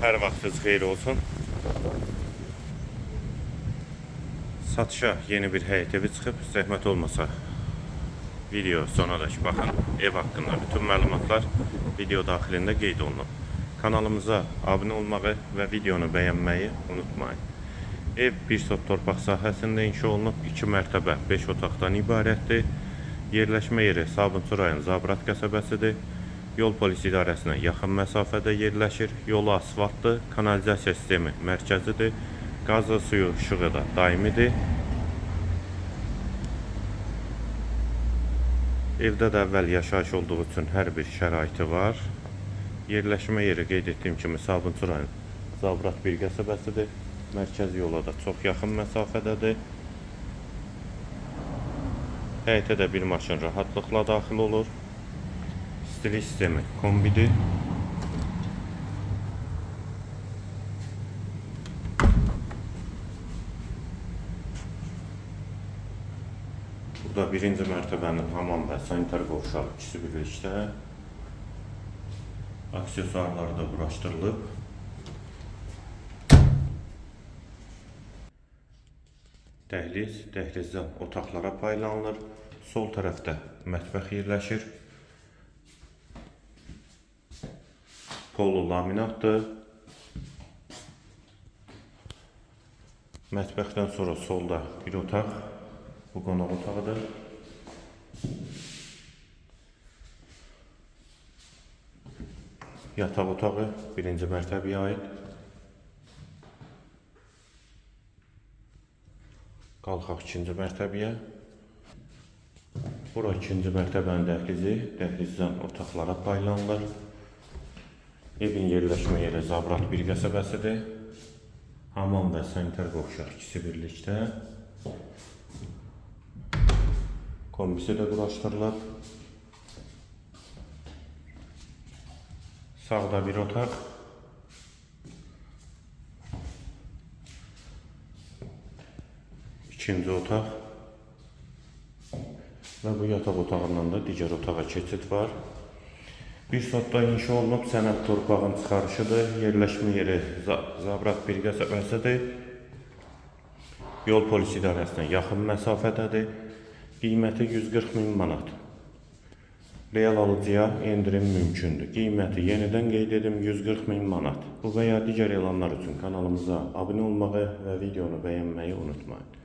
Hər vaxtınız xeyir olsun. Satışa yeni bir həyət evi çıxıb, zəhmət olmasa video sonadək baxın. Ev haqqında bütün məlumatlar video daxilində qeyd olunub. Kanalımıza abunə olmağı və videonu bəyənməyi unutmayın. Ev bir sot torpaq sahəsində inşa olunub, 2 mərtəbə 5 otaqdan ibarətdir. Yerləşmə yeri Sabunçu rayon Zabrat qəsəbəsidir. Yol polis idarəsinə yaxın məsafədə yerləşir. Yolu asfaltdır, kanalizasiya sistemi mərkəzidir. Qazı, suyu, işığı da daimidir. Evdə də əvvəl yaşayış olduğu üçün hər bir şəraiti var. Yerləşmə yeri qeyd etdiyim kimi Sabunçu rayon Zabrat bir qəsəbəsidir. Mərkəzi yola da çox yaxın məsafədədir. Həyətə də bir maşın rahatlıqla daxil olur. İstilik sistemi kombidir. Burada birinci mərtəbənin hamam və sanitar qovşağı ikisi birlikdə. Aksesuarları da quraşdırılıb. Dəhliz, dəhlizdən otaqlara paylanılır. Sol tərəfdə mətbəx yerləşir. Polu laminatdır. Mətbəxdən sonra solda bir otaq. Bu qonaq otağıdır. Yataq otağı birinci mərtəbəyə aid. Qalxaq ikinci mərtəbəyə. Bura ikinci mərtəbənin dəhlizi. Dəhlizdən otaqlara paylanılır. Evin yerləşmə yeri Zabrat bir qəsəbəsidir. Hamam və sanitar qovşaq ikisi birlikdə. Kombisi də quraşdırılıb. Sağda bir otaq. İkinci otaq. Və bu yataq otağından da digər otağa keçid var. Bir sotda inşa olunub, sənəd torpağın çıxarışıdır. Yerləşmə yeri Zabrat bir qəsəbəsidir. Yol polis idarəsinə yaxın məsafədədir. Qiyməti 140 min manat. Real alıcıya endirim mümkündür. Qiyməti yenidən qeyd edim 140 min manat. Bu və ya digər elanlar üçün kanalımıza abunə olmağı və videonu bəyənməyi unutmayın.